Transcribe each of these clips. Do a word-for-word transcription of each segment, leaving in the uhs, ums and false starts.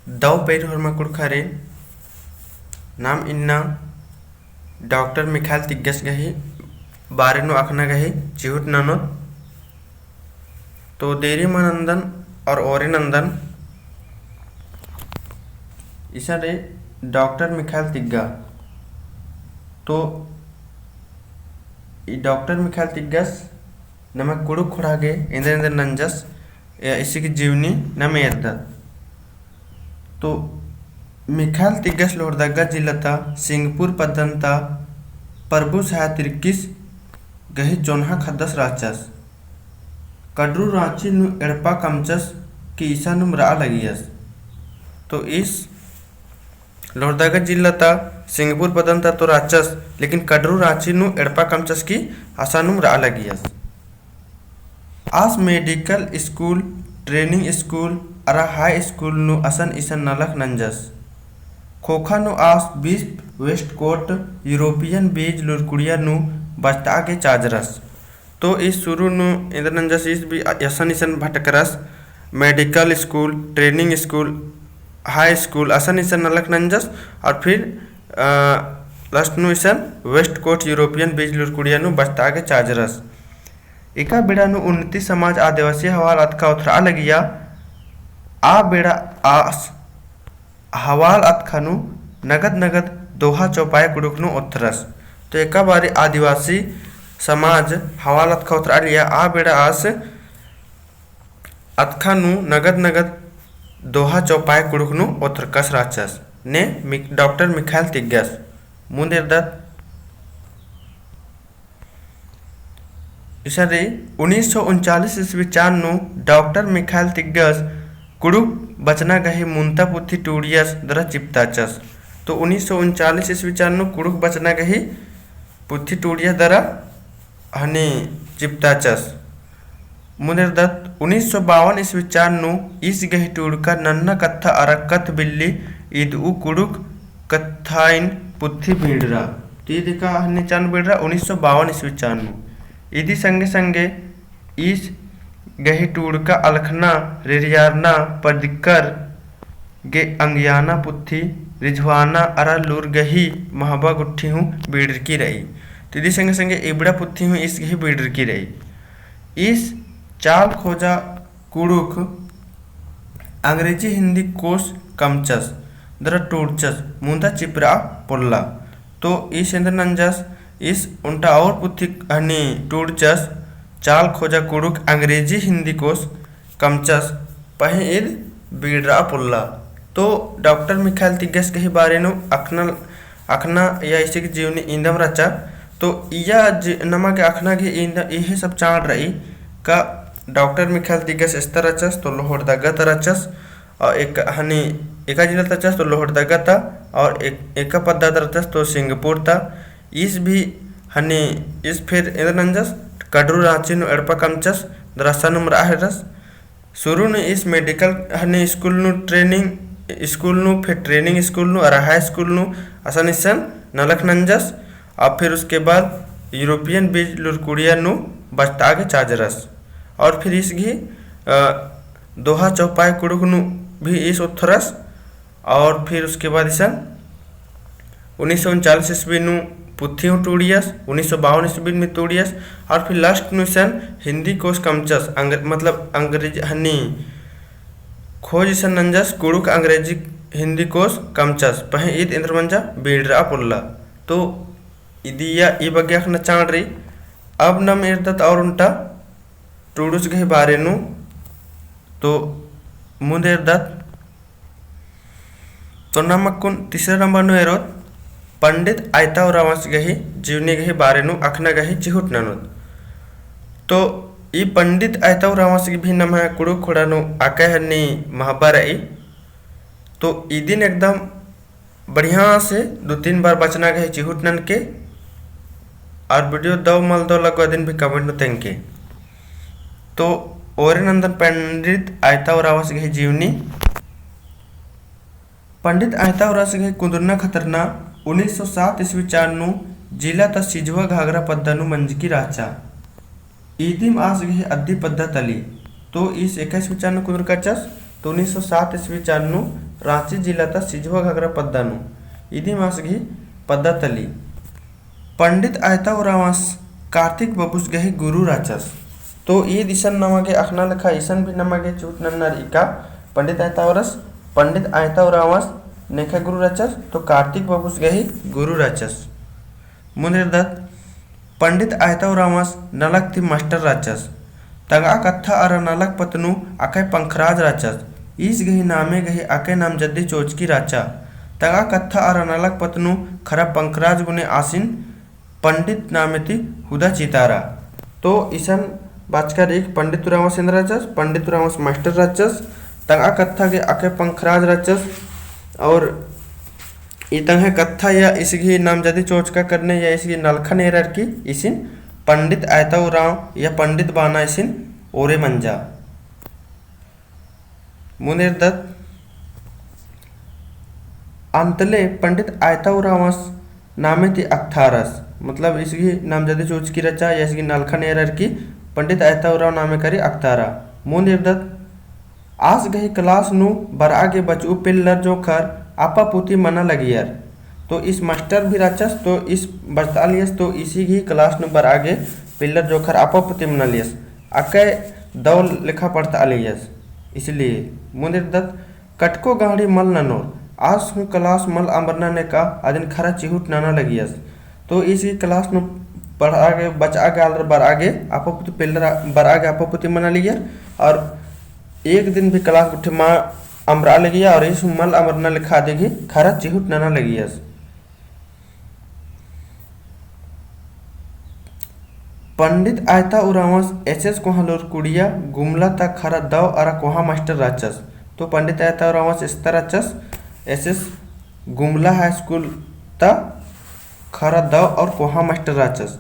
दव पैर होरमा कुँड़ुख़ारिन, नाम इन्ना डॉक्टर मिखाइल तिग्गस गही बारे नू अख़ना गही चिहुट ननोत। तो देरी मल नन्दन और ओरे नन्दन, इसन रई डॉक्टर मिखाइल तिग्गा। तो ई डॉक्टर मिखाइल तिग्गस नमा कुँड़ुख़ ख़ोंड़हा गे एन्देर एन्देर नंजस, या इसी की जीवनी नम एरदत। तो मिखाइल तिग्गस लोहरदगा जिला ता सिंगपुर पद्दन ता परबु सहाय तिर्किस गही चोन्हा ख़द्दस रहचस। कड़रू राँची नू एड़पा कमचस की इसानुम रआ लगियस। तो ईस लोहरदगा जिला ता सिंगपुर पद्दन ता तो रहचस, लेकिन कड़रू राँची नू एड़पा कमचस की असानुम रआ लगियस। आस medical school, training school अरा high school नू असन इसन नलख नंजस। ख़ोख़ा नू आस bisp, waistcoat, European बीज लुरकुड़िया नू बचतआ गे चाजरस। तो ई सुरु नू एन्देर नंजस ईस भी असन इसन भटकरस, medical school, training school, high school असन इसन नलख नंजस, और फिर, अ, last नू इसन waistcoat European बीज लुरकुड़िया नू बचतआ गे चाजरस। एका बेड़ा नू उन्नति समाज आदिवासी हवाल अतखा ओथरआ लगिया, आ बेड़ा आस हवाल अतखा नू नगद नगद दोहा चौपाय कुँड़ुख़ नू ओथरस। तो एका बारी आदिवासी समाज हवाल अतखा ओथरआ लगिया, आ बेड़ा आस अतखा नू नगद नगद दोहा चौपाय कुँड़ुख़ नू ओथरकस रहचस ने मि-, डॉक्टर मिखाइल तिग्गस। मुन्द एरदत। इसन रई उन्नीस सौ उनचालीस ईस्वी चान नू डॉक्टर मिखाइल तिग्गस कुँड़ुख़ बचना गही मुन्ता पुथी टूड़ियस दरा चिपताचस। तो उन्नीस सौ उनचालीस ईस्वी चान नू कुँड़ुख़ बचना गही पुथी टूड़ियस दरा हनी चिपताचस। मुन्द एरदत उन्नीस सौ बावन ईस्वी चान नू ईस गही टूड़का नन्ना कत्था अरा कत्थ बिल्ली इदऊ कुँड़ुख़ कत्थाइन पुथी बीड़रा। तो ईद एका हनी चान बीड़रा उन्नीस सौ बावन ईस्वी चान नू। इदी संगे संगे ईस गही टूड़का अलख़ना, रेरियारना, पदिक्कर गे अंगियाना पुथी, रिझवाना अरा लूर गही महबा गुट्ठी हूँ बीड़रकी रई। तो इदी संगे संगे इबड़ा पुथी हूँ ईस गही बीड़रकी रई। ईस चाल खोजा कुँड़ुख़ अंग्रेजी हिंदी कोस कमचस, दरा टूड़चस, मुन्दा चिपरआ पोल्ला। तो ईस एन्देर नंजस, ईस ओन्टा और पुथी हनी टूड़चस, चाल खोजा कुँड़ुख़ अंग्रेजी हिंदी कोस कमचस, पहें ईद बीड़रआ पोल्ला। तो डॉक्टर मिखाइल तिग्गस गही बारे नू अख़ना अख़ना या इसी की जीवनी इन्दम रहचा। तो इया जि-, नमा गे अख़ना गे इन्द-, इहे सब चाड़ रई का डॉक्टर मिखाइल तिग्गस एस्तर रहचस तो लोहरदगा ता रहचस, और एक हनी एका जिला ता रहचस तो लोहरदगा ता, और एक, एका पद्दा ता रहचस तो सिंगपुर ता। ईस भी हनी ईस फिर एन्देर नंजस, कड़रू राँची नू एड़पा कमचस, दरा असानुम रआ हेलरस। सुरु नू ईस medical हनी school नू training school नू, फिर training school नू अरा high school नू असन इसन नलख नंजस। और फिर उसके बाद European बीज लुरकुड़िया नू बचतआ गे चाजरस। और फिर ईस गही, अ, दोहा चौपाय कुँड़ुख़ नू भी ईस ओथरस। और फिर उसके बाद इसन उन्नीस सौ उनचालीस ईस्वी नू पुथी हूँ टूड़ियस, उन्नीस सौ बावन ईस्वी में टूड़ियस, और फिर last नू इसन हिंदी कोस कमचस, अंग्रे-, मतलब अंग्रेजी हनी खोज इसन नंजस कुँड़ुख़ अंग्रेजी हिंदी कोस कमचस, पहें ईद एन्देर मंजा बीड़रआ पोल्ला। तो इदिया ई बग्गे अख़ना चाड़ रई। अब नम एरदत और ओन्टा टूड़ुस गही बारे नू, तो मुन्द एरदत। तो नम अक्कुन तीसरा नंबर नू एरोत पंडित आयता उराँवस गही जीवनी गही बारे नू अख़ना गही चिहुट ननोत। तो ई पंडित आयता उराँवस गही भी नम्है कुँड़ुख़ ख़ोंड़हा नू अकय हनी महबा रई। तो इदिन एकदम बढ़िया से दो तीन बार बचना गही चिहुट ननके, और video दव मल दव लग्गो अदिन भी comment नू तेंगके। तो ओरे नन्दन पंडित आयता उराँवस गही जीवनी। पंडित आयता उराँवस गही कुन्दुरना खतरना उन्नीस सौ सात ईस्वी चान नू जिला ता सिजुवा घाघरा पद्दा नू मंजकी रहचा। इदिम आस गही अद्दी पद्दा तली। तो ईस एका ईस्वी चान नू कुन्दुरकाचस, तो उन्नीस सौ सात ईस्वी चान नू राँची जिला ता सिझवा घाघरा पद्दा नू। इदिम आस गही पद्दा तली। पंडित आयता उराँवस कार्तिक बबुस गही गुरु रहचस। तो ईद इसन नमा गे अख़ना लेखा इसन भी नमा गे छूट नन्ना रई का पंडित आयता उराँवस, पंडित आयता उराँवस नेखय गुरु रहचस, तो कार्तिक बबुस गही गुरु रहचस। मुन्द एरदत पंडित आयता उराँवस नलख ती मास्टर रहचस। तंगआ कत्था अरा नलख पत्त नू अकय पंखराज रहचस। ईस गही नामे गही अकय नाम जद्दी चोचकी रहचा। तंगआ कत्था अरा नलख पत्त नू खरा पंखराज गुने आसिन पंडित नामे ती हुदा चितारा। तो इसन बाचका रई कि पंडित उराँवस एन्देर रहचस, पंडित उराँवस मास्टर रहचस, तंगआ कत्था गे अकय पंखराज रहचस, और ई तंग्है कत्था या इस गही नाम जद्दी चोचका करने या इस गही नलखन एरर की इसिन पंडित आयता उराँव या पंडित बाना इसिन ओरे मंजा। मुन्द एरदत अंतले पंडित आयता उराँवस नामे ती अख़तारस, मतलब इस गही नाम जद्दी चोचकी रहचा या इस गही नलखन एरर की पंडित आयता उराँव नामे करी अख़तारा। मुन्द एरदत आस गही class नू बरआ गे बचऊ पेल्लर जोंख़र आपा पुती मना लगियर। तो इस मास्टर भी रहचस, तो इस बचतआलियस, तो इसी गही class नू बरआ गे पेल्लर जोंख़र आपा पुती मनालियस। अकय दव लेखा पढ़तआलियस। इसलिए मुन्द एरदत कटको गहड़ी मल ननोर, आस हूँ class मल अम्बरना नेका अदिन खरा चिहुट नना लगियस। तो इस गही class नू पढ़आ गे, बचआ गे आलर बरआ गे आपा पुती पेल्लर, बरआ गे आपा पुती मना लगियर, और एक दिन भी class गुट्ठी मा अम्बरआ लगिया, और इस मल अम्बरना लेखा अदिन खरा चिहुट नना लगियस। पंडित आयता उराँवस एस एस कोहालोर कुड़िया गुमला ता खरा दव अरा कोहा मास्टर रहचस। तो पंडित आयता उराँवस एस्ता रहचस, एस एस गुमला high school ता खरा दव और कोहा मास्टर रहचस।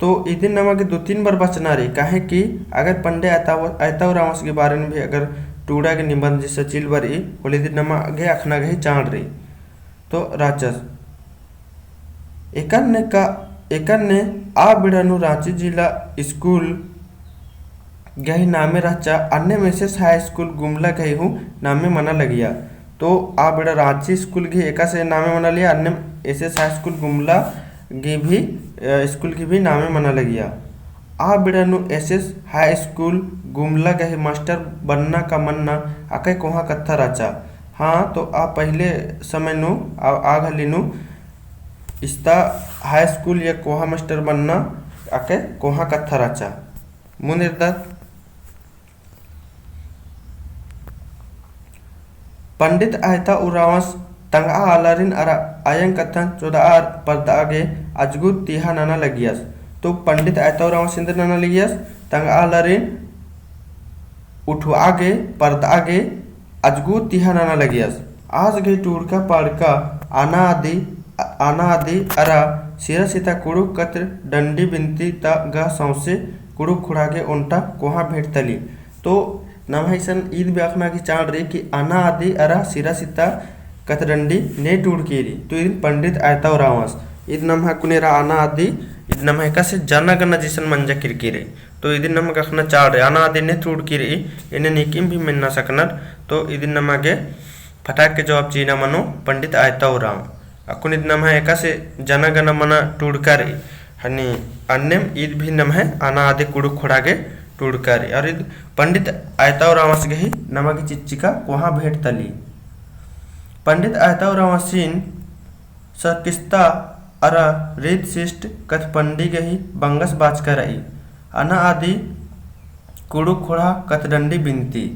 तो इदिन नमा गे दो तीन बार बचना रई, काहे कि अगर पंडित आयता, आयता उराँवस के बारे में भी अगर टूड़ा के निबंध जैसा चिल बरई, होले इदिन नमा गे अख़ना गही चाड़ रई। तो रहचस। एकन्ने का, एकन्ने आ बेड़ा नू राँची जिला school गही नामे रहचा, अन्नेम एस एस high school गुमला गही हूँ नामे मना लगिया। तो आ बेड़ा राँची school गही एकासे नामे मना लिया, अन्नेम एस एस high school गुमला गही भी, अ, school गही भी नामे मना लगिया। आ बेड़ा नू एस एस high school गुमला गही मास्टर बनना का मन्ना अकय कोहा कत्था रहचा। हाँ, तो आ पहिले समय नू, आ, आ घली नू इस्ता high school या कोहा मास्टर बनना अकय कोहा कत्था रहचा। मुन्द एरदत पंडित आयता उराँवस तंगआ आलारिन अरा अयंग कत्थन चोदआ परदआ गे अजगुत तिहा नना लगियस। तो पंडित आयता उराँवस एन्देर नना लगियस, तंगआ आलारिन उठुआ गे, परदआ गे, अजगुत तिहा नना लगियस। आस गही टूड़का पाड़का अना आदि, अना आदि अरा सिरा सिता कुँड़ुख़ कत्थ डंडी बिनती ता गा सौंसे कुँड़ुख़ ख़ोंड़हा गे ओन्टा कोहा भेंट तली। तो नम्है इसन ईद भी अख़ना गही चाड़ रई कि अना आदि अरा सिरा सिता कत्थ डंडी ने टूड़की रई। तो इदिन पंडित आयता उराँवस। ईद नम्है कुने रआ अना आदि, ईद नम्है एकासे जना गना जैसन मंजा केरकी रई। तो इदिन नमा गे अख़ना चाड़ रई, अना आदि ने टूड़की रई, एन्ने नीकिम भी मेन्ना सकनर। तो इदिन नमा गे फटाक के जवाब चिअना मनो पंडित आयता उराँव। अक्कुन इद नम्है एकासे जना गना मना टूड़का रई, हनी अन्नेम ईद भी नम्है अना आदि कुँड़ुख़ ख़ोंड़हा गे टूड़का रई। और इद पंडित आयता उराँवस गही नमा गे चिच्चिका कोहा भेंट तली। पंडित आयता उराँवसिन सरकिस्ता अरा रीत शिष्ट कत्थ पंडी गही बंगस बाचका रई। अना आदि कुँड़ुख़ ख़ोंड़हा कत्थ डंडी बिनती।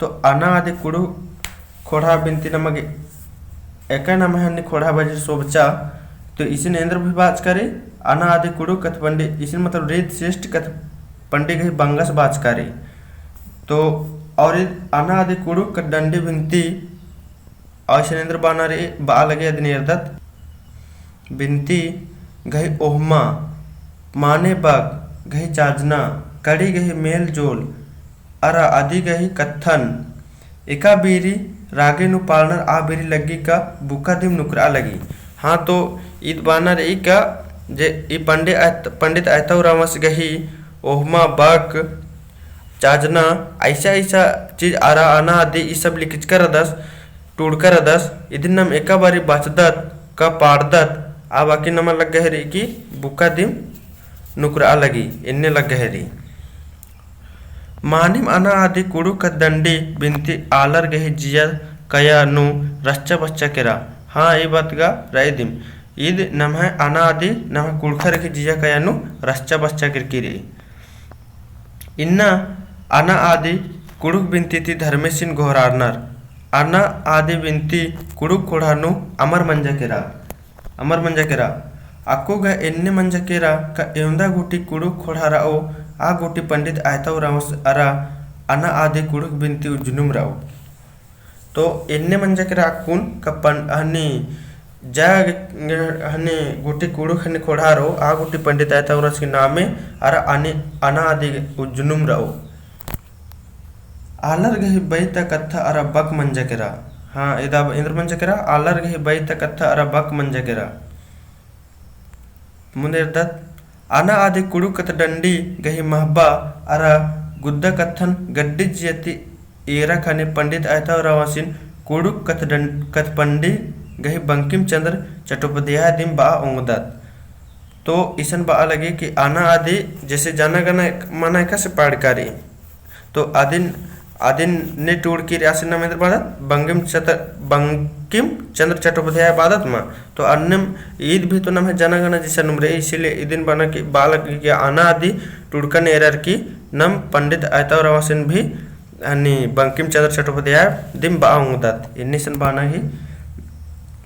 तो अना आदि कुँड़ुख़ ख़ोंड़हा बिनती नमा गे एका नम्है हनी ख़ोंड़हा बजर सोबचा। तो इसिन एन्देर भी बाचका रई, अना आदि कुँड़ुख़ कत्थ पंडी, इसिन मतलब रीत शिष्ट कत्थ पंडी गही बंगस बाचका रई। तो और अना आदि कुँड़ुख़ कत्थ डंडी बिनती अइसन एन्देर बअना रई, बआ लगे अदिन एरदत। बिनती गही ओहमा, माने बक गही चाजना, कड़ी गही मेल जोल, अरा अदि गही कत्थन, एका बीरी रागे नू पालनर आ बीरी लग्गी का बुका दिम नुकरआ लगी। हाँ, तो ईद बअना रई का जे ई पंडे-, पंडित आयता उराँवस गही ओहमा, बक, चाजना, ऐसा ऐसा चीज अरा अना आदि ई सब लिखचका रअदस। टूड़का रअदस। इदिन नाम एका बारी बाचदत का पाड़दत, आ बाकी नमा लग्गा हेरी कि बुका दिम नुकरआ लगी, एन्ने लग्गा हेरी। मानिम अना आदि कुँड़ुख़ कत्थ डंडी बिनती आलर गही जिया कया नू रच्चा बच्चा केरा। हाँ, ई बात गा रई दिम। ईद नम्है अना आदि नम्है कुँड़ुख़र गही जिया कया नू रच्चा बच्चा केरकी रई। इन्ना अना आदि कुँड़ुख़ बिनती ती धर्मेसिन गोहरारनर। अना आदि बिनती कुँड़ुख़ ख़ोंड़हा नू अमर मंजा केरा। अमर मंजा केरा। अक्कु गा एन्ने मंजा केरा का एवंदा गूटी कुँड़ुख़ ख़ोंड़हा रओ, आ गूटी पंडित आयता उराँवस अरा अना आदि कुँड़ुख़ बिनती उज्जनुम रओ। तो एन्ने मंजा केरा अक्कुन का पन-, हनी जा ग-, हनी गूटी कुँड़ुख़ हनी ख़ोंड़हा रओ, आ गूटी पंडित आयता उराँवस की नामे अरा अनी अना आदि उज्जनुम रओ। आलर गही बई ता कत्था अरा बक मंजा केरा। हाँ, एदा एन्देर मंजा केरा, आलर गही बई ता कत्था अरा बक मंजा केरा। मुन्देरदत, अना आदि कुँड़ुख़ कत्थ डंडी गही महबा अरा गुद्दा कत्थन गड्डी जिया ती एरा ख़ने पंडित आयता उराँवसिन कुँड़ुख़ कत्थ डं-, कत्थ पंडी गही बंकिम चंद्र चट्टोपाध्याय दिम बआ ओंगदत। तो इसन बआ लगी कि अना आदि जैसे जना गना मना एकासे पाड़का रई। तो अदिन, अदिन ने टूड़की रई आसिन नाम एन्देर बअदत, बंकिम चत-, बंकिम चंद्र चट्टोपाध्याय बअदत मा। तो अन्नेम ईद भी तो नम्है जना गना जैसा नुम रई, इसीलिए इदिन बना कि बआ लगी कि अना आदि टूड़कन एरर की नाम पंडित आयता उराँवसिन भी हनी बंकिम चंद्र चट्टोपाध्याय दिम बआ ओंगदत। एन्ने इसन बअना ही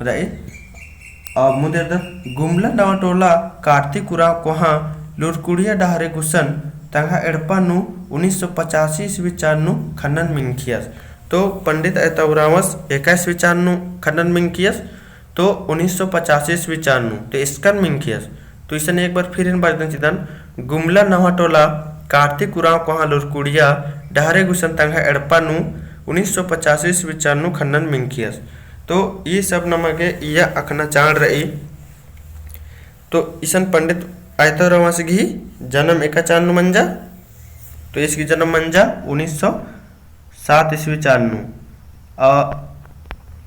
रई। और मुन्देरदत, गुमला नवा टोला कार्तिक उराँव कोहाँ लुरकुड़िया डहरे गुसन तंग्है एड़पा नू उन्नीस सौ पचासी ईस्वी चान नू खनन मिंखियस। तो पंडित आयता उराँवस एका ईस्वी चान नू खनन मिंखियस, तो उन्नीस सौ पचासी ईस्वी चान नू, तो एसकन मिंखियस। तो इसन एक बार फिर एन बाचदन चिदन, गुमला नवा टोला कार्तिक उराँव कोहाँ लुरकुड़िया डहरे गुसन तंग्है एड़पा नू उन्नीस सौ पचासी ईस्वी चान नू खनन मिंखियस। तो ई सब नमा गे इया अखना चाड़ रई। तो इसन पंडित आयता उराँवस गही जनम एका चान नू मंजा, तो ईस गही जनम मंजा उन्नीस सौ सात ईस्वी चान नू। आ,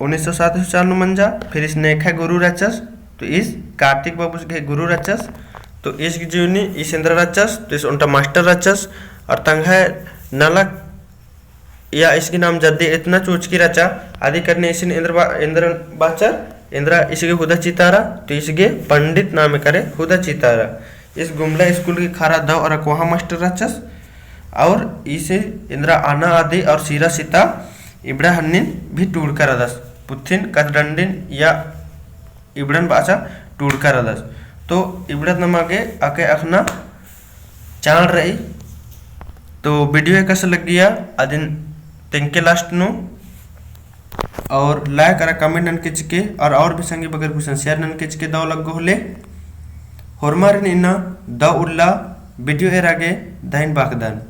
उन्नीस सौ सात ईस्वी चान नू मंजा, फिर ईस नेखय गुरु रहचस, तो ईस कार्तिक बाबूस गही गुरु रहचस, तो ईस गही जीवनी ईस एन्दरा रहचस, तो ईस ओन्टा मास्टर रहचस, और तंग्है नलख या ईस गही नाम जद्दी एतना चूचकी रहचा, अदी करने ईसिन एन्दर बा-, एन्दर बाचर, एन्दरा ईस गही हुदा चितारा, तो ईस गही पंडित नामे करे हुदा चितारा। ईस गुमला स्कूल गही खरा दव अरा कोहाँ मास्टर रहचस, और ईस एन्दरा अना आदि और सीरा सीता इबड़ा हन्निन भी टूड़का रअदस। पुथिन कत्थ डंडिन या इबड़न बाचा टूड़का रअदस। तो इबड़ा नमा गे अके अखना चाड़ रई। तो video एकासे लग्गिया अदिन तेंगके last नू, और like अरा comment ननके चिके, और, और भी संगी बगर गुसन share ननके चिके दव लग्गो होले। होरमारिन इन्ना दव उल्ला video एरा गे धइन बाकदन।